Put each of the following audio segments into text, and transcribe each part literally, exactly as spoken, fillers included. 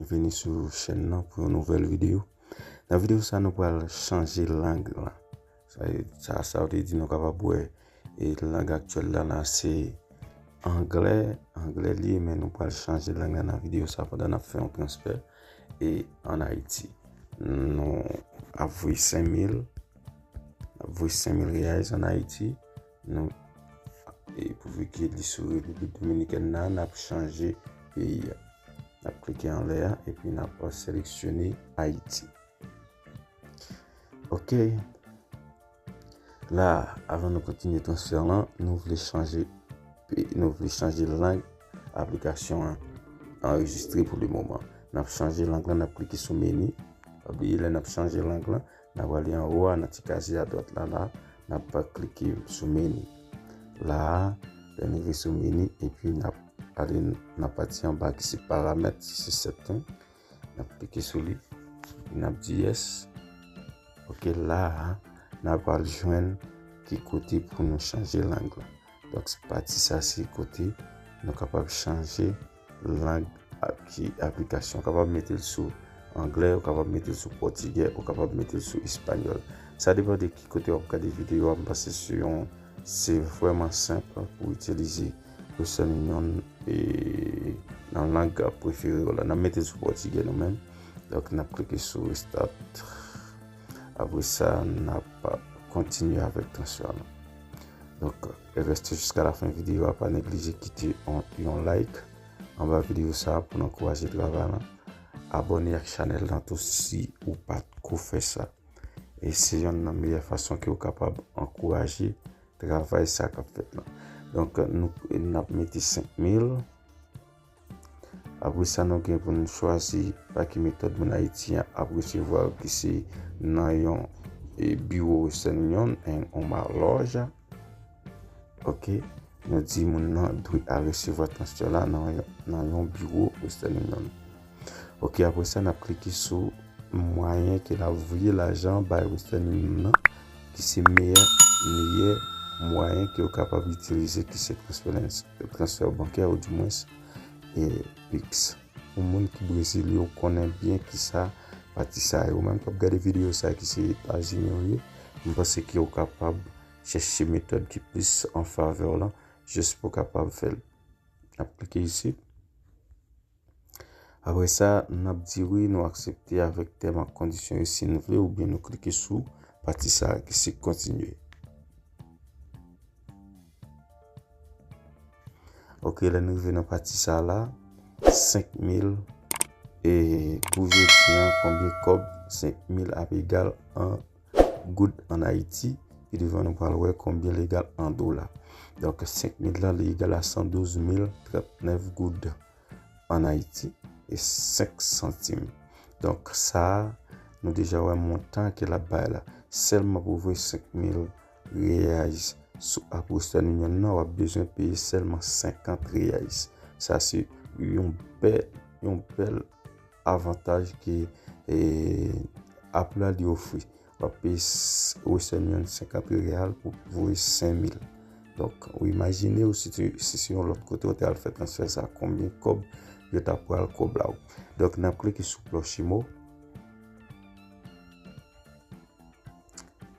Vini sou chèn nan pou yon nouvèl videyo. Nan videyo sa, nou pral chanje lang lan. Sa, sa, sa vle di nou kapab wè e lang aktyèl la, la se anglè, anglè li ye, men nou pral chanje lang lan nan videyo sa pandan n ap fè yon transfè e ann Ayiti. Nou ap voye senk mil, n ap voye senk mil reais ann Ayiti. Nou, e pouvi ke li sou Repiblik Dominikèn nan, n ap chanje peyi a. N ap klike anlè a, epi n ap seleksyone Ayiti. Ok. La, avan nou kontinye transfè lan, nou vle chanje, nou vle chanje lang aplikasyon an anrejistre pou le moman. N ap chanje lang lan, n ap klike sou meni. Pa bliye, lè n ap chanje lang lan, n ap ale anwo a, nan ti kazye adwat la, la, n ap klike sou meni. La, lè n rive sou meni, epi n ap ale nan pati anba ki se paramèt, si se sèten. N ap klike sou li. N ap di yes. Ok, la a, n ap al jwenn ki kote pou nou chanje lang lan. Donk, pati sa se kote nou kapab chanje lang a-, ki aplikasyon. Ou kapab mete l sou anglè, ou kapab mete l sou pòtigè, ou kapab mete l sou espanyòl. Sa depann de ki kote w ap gade videyo a. M panse se yon, se vrèman senp pou itilize Western Union e nan lang prefere w la. N ap mete l sou pòtigè nou menm. Donk, n ap klike sou Restart. Apre sa, n ap kontinye avèk transfè lan. Donk, reste jiska lafen videyo a, pa neglije kite yon, yon like anba videyo sa a pou n ankouraje travay lan. Abòne ak chanèl lan tou si ou pa t ko fè sa. E se yonn nan meyè fason ke w kapab ankouraje travay sa k ap fèt lan. Donk, nou, n ap mete senk mil. Apre sa, nou gen pou nou chwazi pa ki metòd moun Ayiti an ap resevwa l, ki se nan yon, e, biwo Western Union, en, yon malòj. Ok, nou di moun nan dwe al resevwa transfè la nan yon, nan yon biwo Western Union. Ok, apre sa, n ap klike sou mwayen ke n ap voye lajan bay Western Union nan, ki se meyè, meyè mwayen ke w kapab itilize, ki se transfè, transfè bankè, ou dimwens, e, Pix. Pou moun ki Brezil, yo konnen byen kisa pati sa ye. Ou menm k ap gade videyo sa ki se Etazini ou ye, m panse ke w kapab chèche metòd ki plis an favè w lan, jis pou w kapab fè l. N ap klike isit. Apre sa, n ap di wi, nou aksepte avèk tèm ak kondisyon yo si n vle, oubyen nou klike sou pati sa a ki se kontinye. Ok, lè n rive nan pati sa la, senk mil, e pou jodi an, konbyen kòb senk mil ap egal an goud ann Ayiti? Pi devan nou pral wè konbyen l egal an dola. Donk, senk mil la, li egal a san douz mil trant nèf goud ann Ayiti e senk santim. Donk, sa a, nou deja wè montan ke l ap bay la. Sèlman pou voye senk mil reais sou app Western Union nan, w ap bezwen peye sèlman senkant reais. Sa se yon bèl, yon bèl avantaj ke, e, app la li ofri. W ap peye s-, Western Union senkant real pou voye senk mil. Donk, ou imajine w si te, si se yon lòt kote w te al fè transfè sa, konbyen kòb yo ta pral kòb la w. Donk, n ap klike sou Proximo.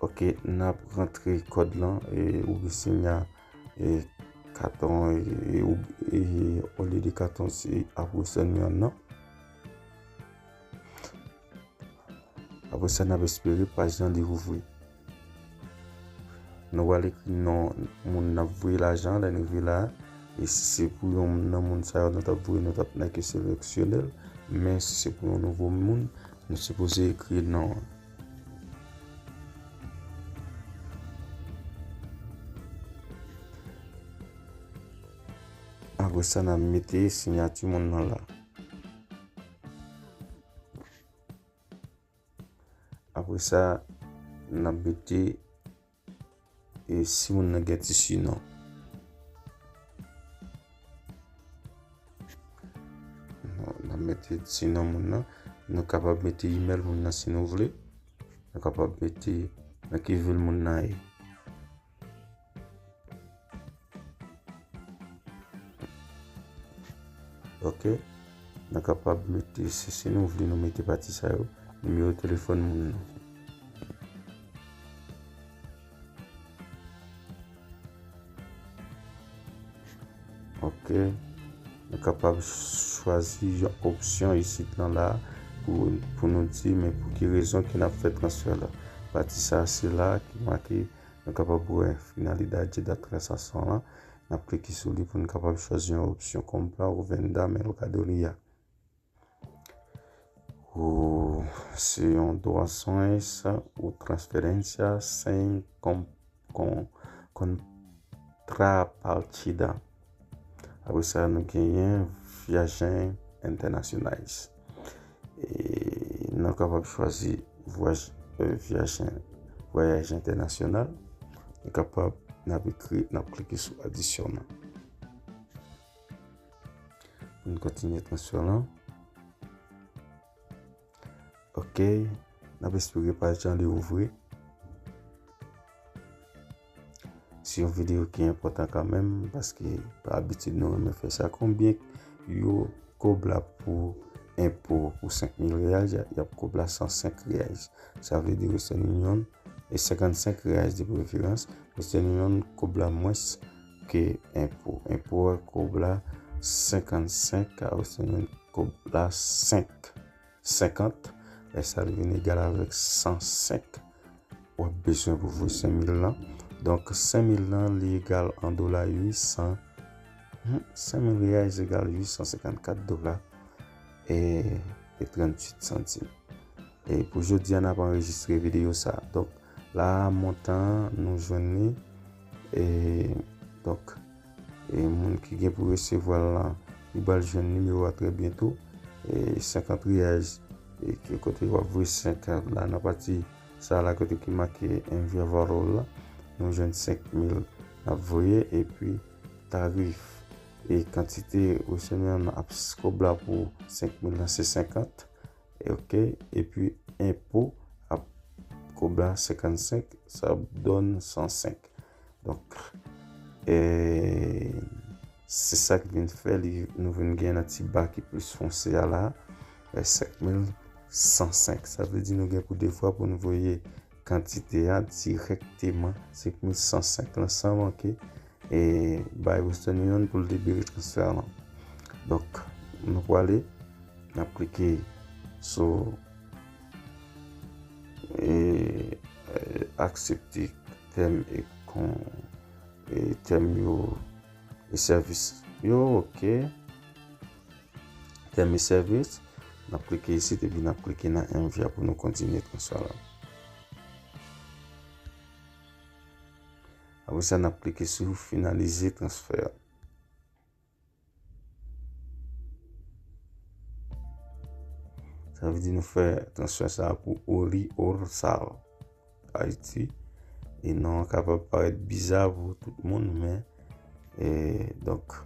Ok, n ap rantre kòd lan, e, oubyen si n a, e, katon, e, e, ou, e, olye de katon, se app Western Union nan. Apre sa, n ap espere paj lan li ouvri. Nou pral ekri non moun n ap voye lajan an, lè n rive la a. E si se pou yon nan moun sa yo nou t ap voye, nou t ap nèke seleksyone l. Men si se pou yon nouvo moun, nou sipoze ekri non an. Apre sa, n ap mete siyati moun nan la. Apre sa, n ap mete, e, si moun nan gen ti sinon. Non, n ap mete sinon moun nan. Nou kapab mete imèl moun nan si nou vle. Nou kapab mete nan ki vil moun nan ye. Ok. nou kapab mete, si, si nou vle, nou mete pati sa yo, nimewo telefòn moun nan. Ok. Nou kapab chwazi yon opsyon isit lan la pou, pou nou di, men pou ki rezon ke n ap fè transfè la. Pati sa, se la ki make, nou kapab wè finalidade da transaksyon lan. N ap klike sou li pou nou kapab chwazi yon opsyon compra o venda mercadoria. Ou se yon doações ou transferência sem con, con, contrapartida. Apre sa, nou genyen viagens internacionais. E nou kapab chwazi vwayaj, eh, viajen, vwayaj entènasyonal. Nou kapab, n ap ekri, n ap klike sou adisyonal. Pou n kontinye transfè lan. Ok, n ap espere paj lan li ouvri. Se yon videyo ki enpòtan kanmenm, paske pa abitid nou renmen fè sa. Konbyen yo kob la pou enpo pou senk mil reais, y ap kob la san senk reais. Sa vle di Western Union, e senkannsenk reais de preferans, Western Union kob la mwens ke enpo. Enpo a kob la senkannsenk, a Western Union kob la senk, senkant. Lè sa li vin egal avèk san senk w ap bezwen pou voye senk mil lan. Donk, senk mil lan, li egal an dola uit san, hmm, senk mil reais egal uit san senkannkat dola e, e tranntuit santim. E pou jodi a, n ap anrejistre videyo sa a. Donk, la a, montan an, nou jwenn li. E, donk, e moun ki gen pou resevwa l lan, li pral jwenn nimewo a trè byento. E senkant reais, e ki kote w ap voye senkant la, nan pati sa la kote ki make envia valor la, nou jwenn senk mil n ap voye, epi tarif e kantite Western Union ap s-, kob la pou senk mil lan se senkant, e ok, epi enpo ap kob la senkannsenk, sa ap donn san senk. Donk, e, se sa k vin fè li, nou vin gen nan ti ba ki plis fonse a la, e, senk mil san senk. Sa vle di nou gen pou de fwa pou n voye kantite a dirèkteman, senk mil san senk lan, san manke, e bay Western Union pou l libere transfè lan. Donk, nou prale, n ap klike sou, e, e, aksepte tèm e kon, e tèm yo, e sèvis yo, ok. Tèm e sèvis, n ap klike isit epi n ap klike nan envia pou nou kontinye transfè lan. Apre sa, n ap klike sou finalize transfè. Sa vle di nou fè transfè sa a pou Oriosal Haiti. E non an kapab parèt biza pou tout moun, men, e, donk,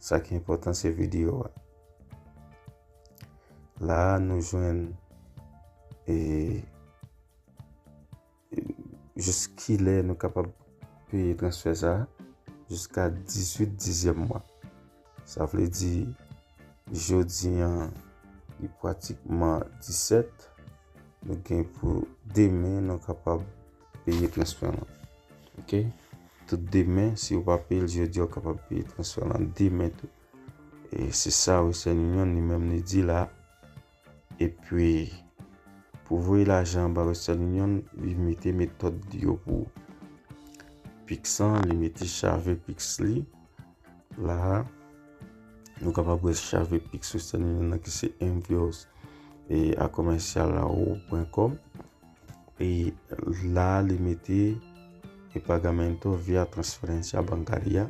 sa ki enpòtan se videyo a. La a, nou jwenn, e, jis kilè nou kapab peye transfè sa a, jiska dizuit dizyèm mwa. Sa vle di, jodi an, li pratikman disèt, nou gen pou demen, nou kapab peye transfè lan. Ok? Tout demen, si w pa peye l jodi, w kapab peye transfè lan demen tou. E se sa Western Union li menm li di la. Epi, pou voye lajan anba Western Union, li mete metòd li yo pou Pix lan, li mete chave Pix li. La, nou kapab wè chave Pix Western Union nan ki se envíos, e, a comercial yahoo pwen com. E la, li mete e pagamento via transferência bancária.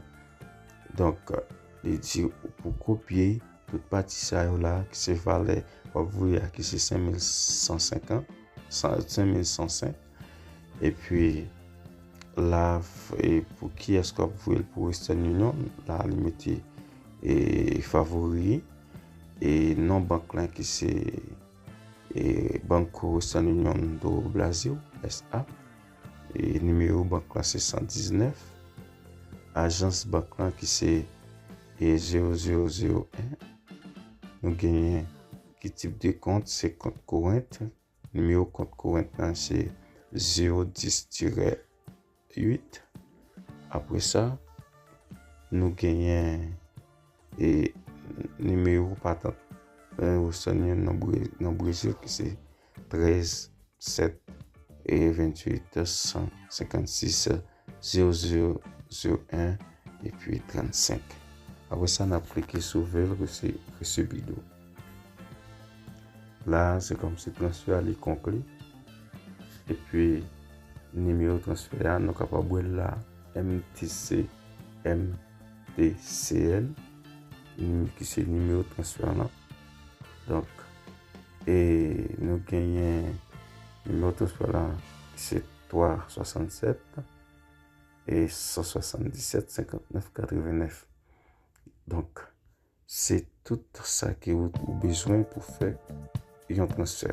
Donk, li di w pou kopye tout pati sa yo la, ki se valè w ap voye a, ki se senk mil san senkant, san, senk mil san senk. Epi, la, f-, e pou kiyès k w ap voye l pou Western Union, la, li mete, e, favori, e non bank lan ki se, e, Banco Western Union do Brasil, S A. E nimewo bank lan se san diznèf. Ajans bank lan ki se, e, zewo zewo zewo en. Nou genyen ki tip de kont, se kont korent. Nimewo kont korent lan se zewo dis tirè uit. Apre sa, nou genyen e nimewo patant, nimewo sènyon nan Brezil ki se trèz sèt e venntuit san senkannsis zewo zewo zewo en epi trannsenk. Apre sa, n ap klike sou Ver recibido. La, se kòmsi transfè a li konkli. Epi, nimewo transfè a, nou kapab wè l la, M T C M T C N, ki se nimewo transfè lan. Donk, e nou genyen nimewo transfè lan, se twa swasannsèt e san swasanndisèt senkantnèf katrevennèf. Donk, se tout sa ke ou, ou bezwen pou fè yon transfè.